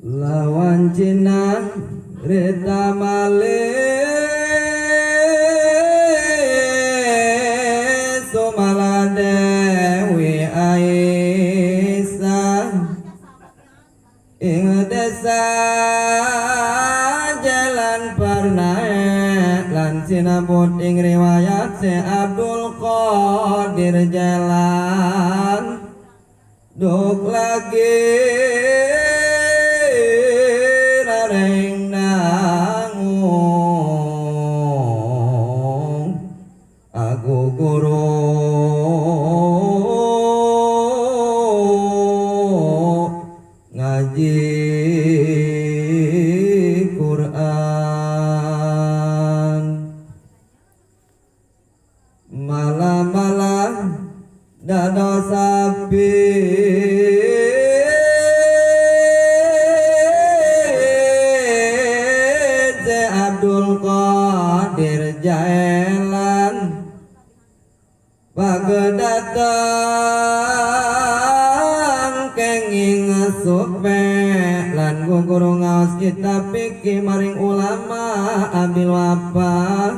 Lawan Cina Rita Male Sumala Dewi Aisyah ing desa Jalan Parnae lan sinebut ing riwayat Syekh Abdul Qadir Jalan duk lagi rareng nangung aku guru ngaji Quran malam-malam dado sapi Abdul Qadir Jalan pagedatang kenging supe lan guru ngaos kitab fikih maring ulama ambil wapa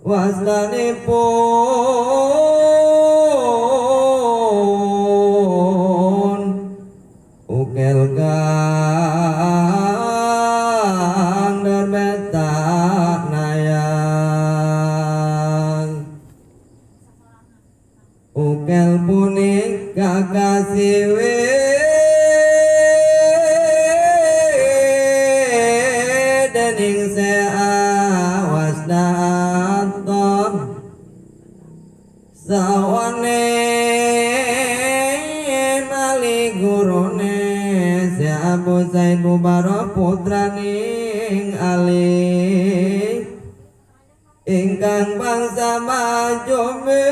wastanipun ukel kang derbeta nayang ukel punika kasiwe dening seawas daton sawane mali gurune Se Abu Zaid Mubarak putraning Ali ingkang bangsa majome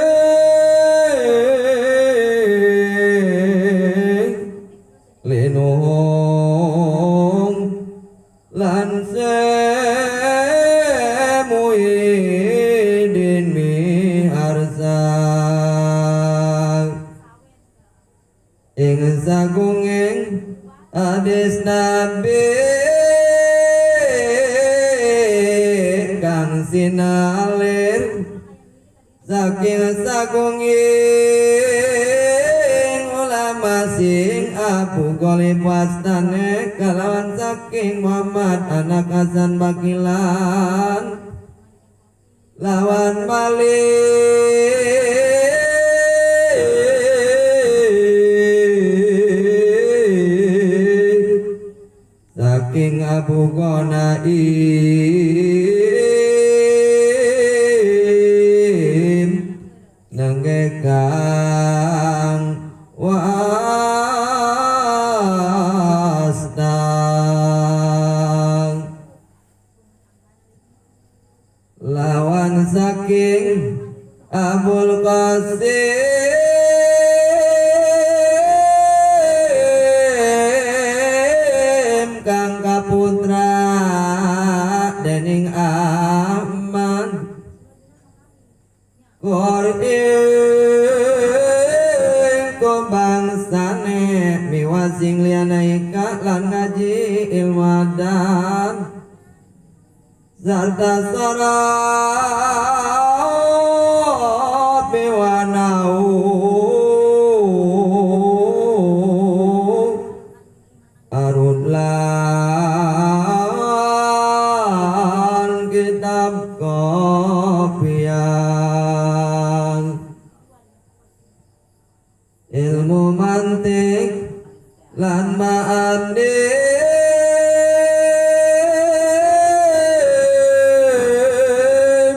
linuhung lan Muhyiddin miharsa ing sagunging hadis Nabi kang sinalir saking sagunging ulama sing Abu Ghalib wastane kalawan saking Muhammad anak Hasan Bakilan lawan Malik saking Abu Ghanaim nangge kang wastang lawan saking Abul Qasim kang kaputra dening Aman Kor ing bangsane miwasing liyane ika lan ngaji ilmu adan sarta sarap miwanau arun lan kitab kopian ilmu mantik lan ma'ani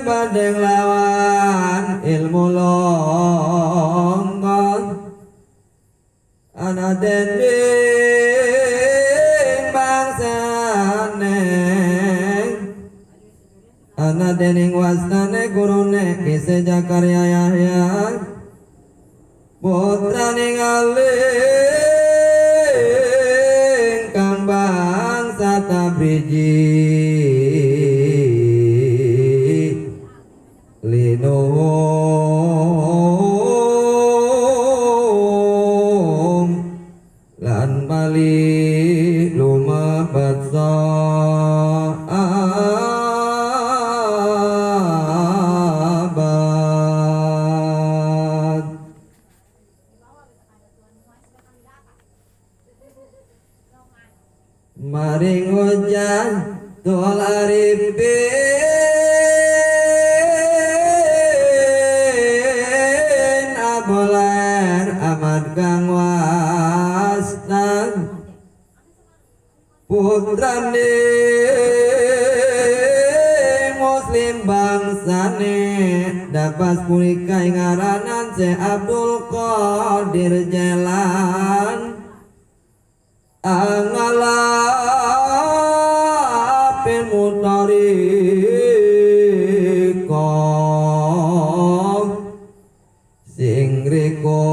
banding lawan ilmu longgon ana dening bangsane ana dening wastane gurune Ki Zakaria Yahya putraning aling kang bangsa Tabriji linuhung lan bali lumampah. Maring hujan tol arifin aboler amat kang wastan putrane muslim bangsane dapas punika ing aranan Syekh Abdul Qadir Jalan angalapin mutariko sing riko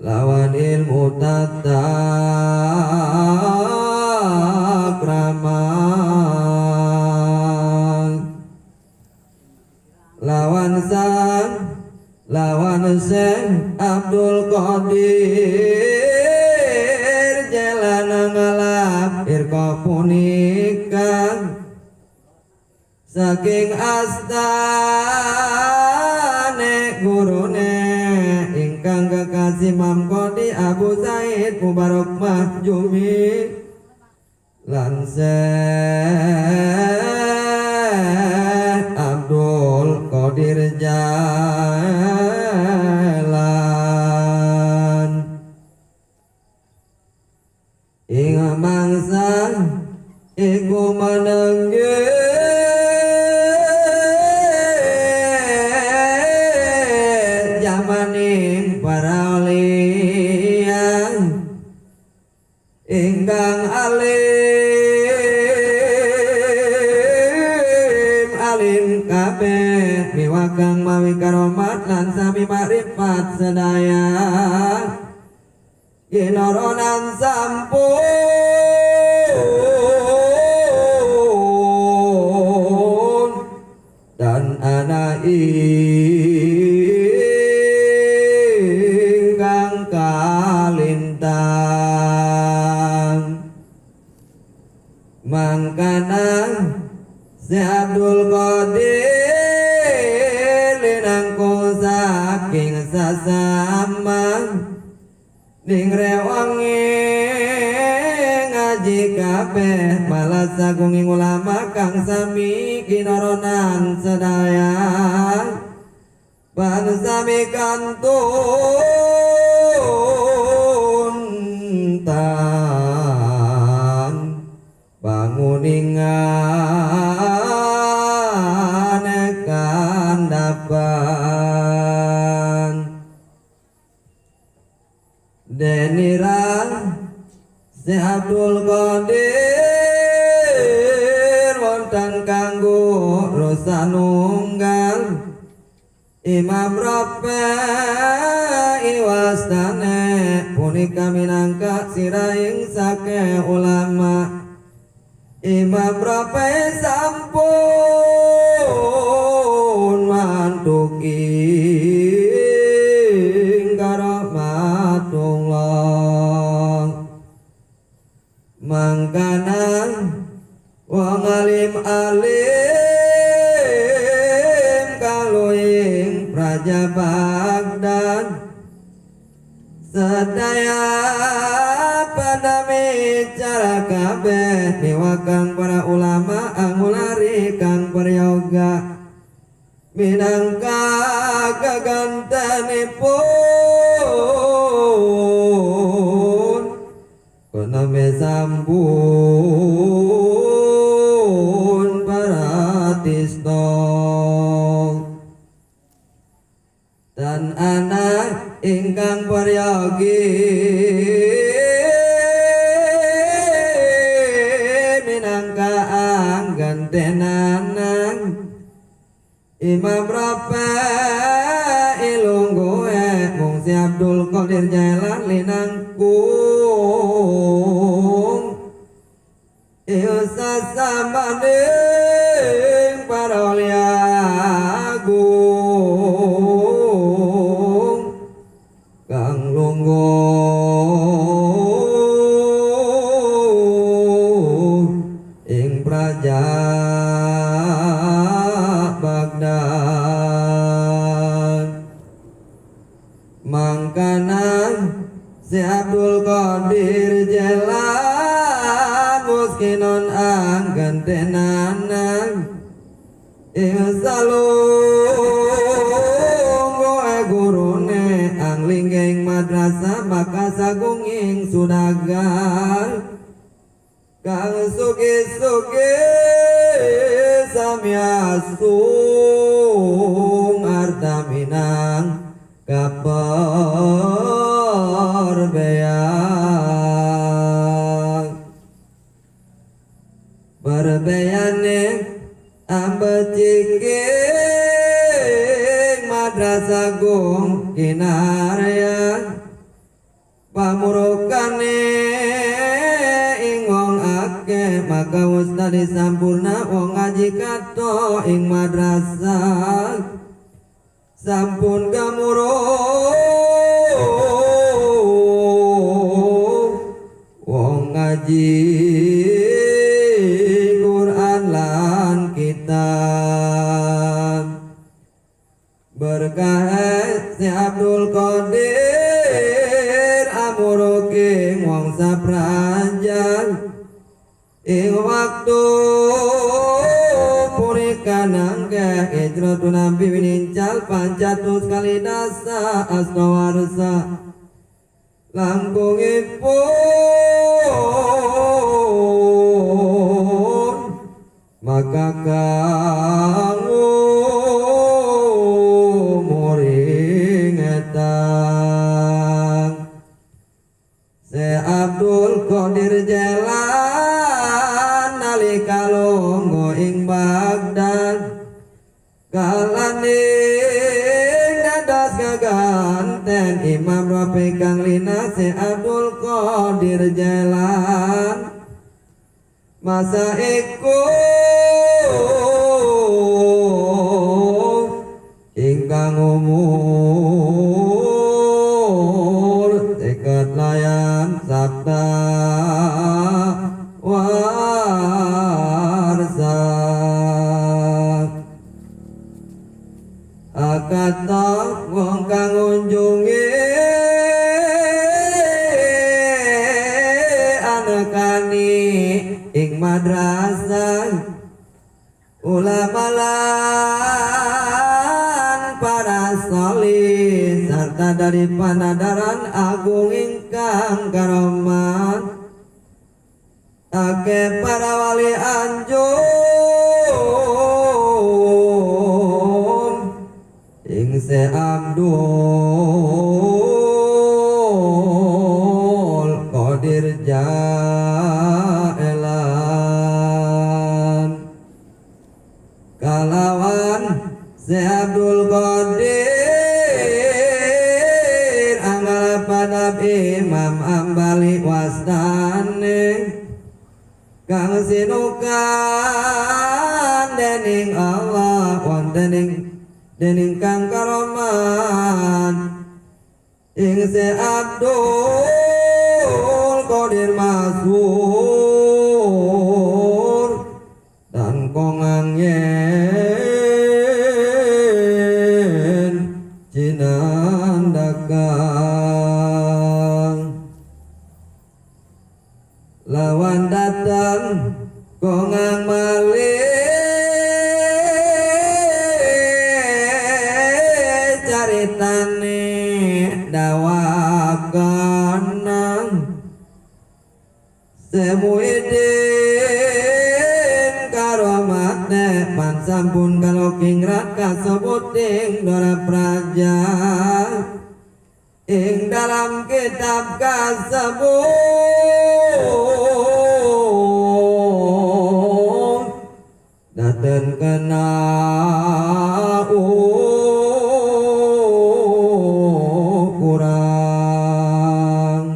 lawan ilmu tata krama lawan sang lawan Syekh Abdul Qadir jalan ngalap irka punika saking astane gurune ingkang kekasih Imam Qadi Abu Said Mubarak Mahjumi lan Syekh Abdul Qadir Jalan ing mangsa iku menengge jamaning para awliya ingkang alim alim kabeh miwah kang mawi karomat lan sami makrifat sedaya kinoronan sampun dan ana ingkang kalintang mangkana Syekh Abdul Qadir linangkung saking sasama ning rewangi ngaji kabeh malah sagunging ulama kang sami kinoronan sedaya ban sami kantun tan banguningan kandapan denira Syekh Abdul Qadir wonten kanggo rosanunggal Imam Rafi'i wastane punika minangka sirahing sake ulama Imam Rafi'i sampun mantuki karahmatullah mangkana wong alim alim kaluing praja Baghdad sedaya pada bicara kabeh miwakang para ulama angulari kang peryoga minangka gagantenipun koname sampun paratista dan anak ingkang peryogi minangka anggantenanan Imam Rafi'i lungguhe mung Si Abdul Qadir Jalan linangkung sasamaning para awliya agung kang lungguh ing praja Baghdad. Gentenanan ing salungguhe gurune anglingging madrasah maka sagunging sudagar kang sugi-sugi sami asung arta minang kaperbeyan perbeyane ambeciking madrasah gung kinarya pamurukane ing wong akeh maka wis dadi sampurna wong ngaji kato ing madrasah sampun gemuruh wong ngaji Quran lan kitab berkah si Abdul Qadir amuruking wong saprajan ing waktu purika nangke hijratu Nabi winincal pancatus kali dasa astawarsa langkungipun maka kang umuring etang Se Abdul Qadir Jalan nalika lungguh ing Baghdad kalaning dados gaganten Imam Rafi kang lina Se Abdul Qadir Jalan masa iku ingkang umur seket layan sabda warsa akata wong kang ngunjungi anekani ing madrasah ulama lan para salih serta dari panadaran agung ingkang karoman ake para wali anjum ing Se Abdul Qadir Jaelan kalawan Se Abdul Qadir anggal pada Imam Ambali wastane kang sinukan dening Allah wonten ing dening kang karoman ing Se Abdul Qadir Masyhur dan kongang yen cinandakang lawan datang kongang malih caritane dawakanang Semuidin karomate pan sampun kalokingrat kasebuting dora praja ing dalam kitab kasebut daten kena kurang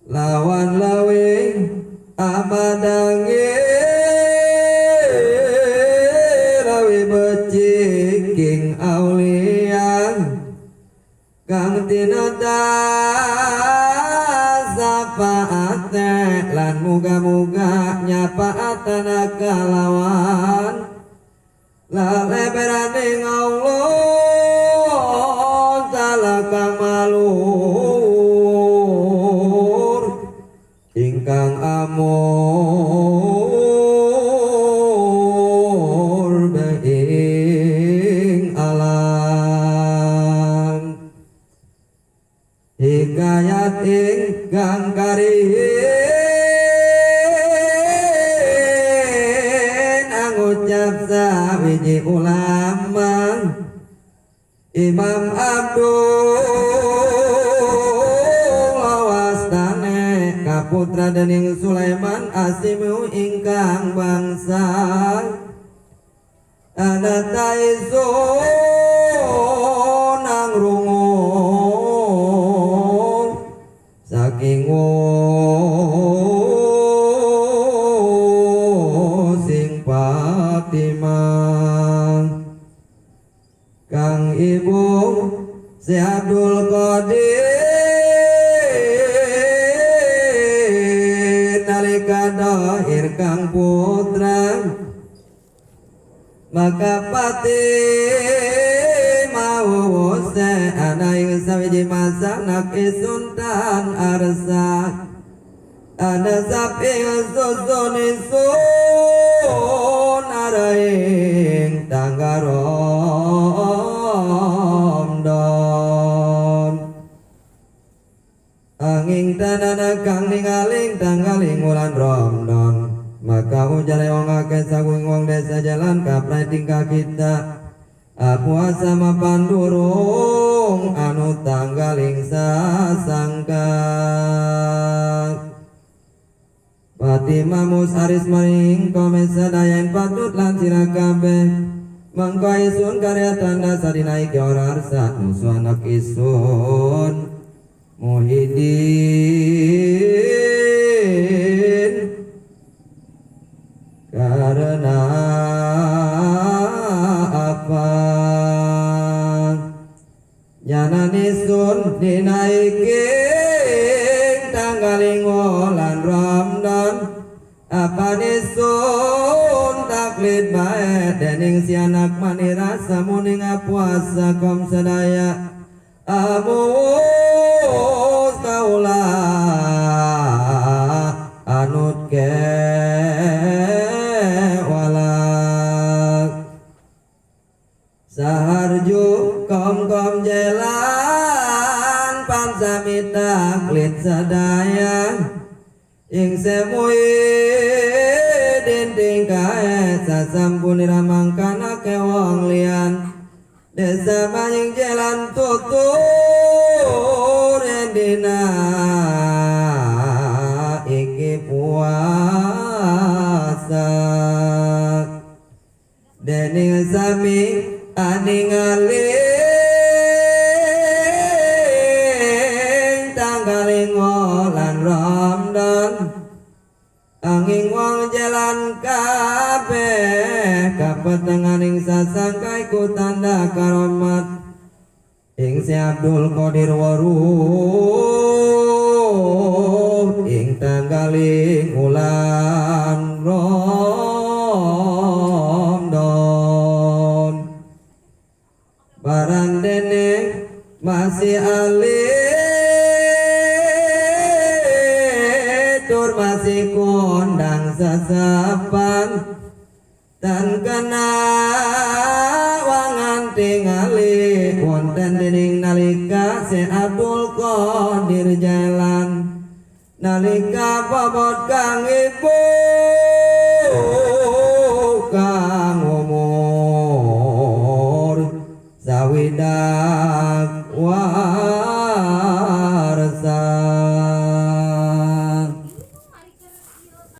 lawan lawing amadange rawi beciking aulian kang tinata sapaate lan muga-muga nyapaatana kalawan laleberane Allah ta'ala kang malur ingkang amung. Hikayat ingkang karin angucap sawiji ulama Imam Abdul Wastane kaputra dening Sulaiman Asimu ingkang bangsa ana taiso nang rungu saking sing Fatimah kang ibu Si Abdul Qadir nalika dohir kang putra maka pati mau se ana ing sawiji masa nak isun tan arsa ana sapi susun isun araing tangga Ramadan angin tanana kang ningaling tanggaling wulan Ramadan maka ujare wong akeh sagung wong desa jalan kaprai tingkah kita puasa mapandurung anu tanggaling sasangka Fatimah Musaris maring kome sadayan patut lan sira kabeh mangko isun karya tanda sadina iki ora arsa musuh anak isun Muhyiddin karena apa nyanani sun dina iki tanggaling wulan Ramadan apane sun taklid bae dening si anak manira samuning puasa kom sadaya amus kaula anut ke walak saharju kom-kom jalan pansami taklid sadaya ing semui dinding kae sasampun ramangkanake wong liyan desa maning jalan tutur dina iki puasa dening sami aningaling tanggaling wulan Ramadan angin wong jalan kabeh kapetenganing sasangka iku tanda karamat ing Si Abdul Qadir weruh ing tanggaling wulan Ramadan barang dene masih alit tur masih kondang sasapan tan kena wangan tingali wonten dening nalika Si Abdul Qadir jalan nalika bobot kang ibu kang umur sawidak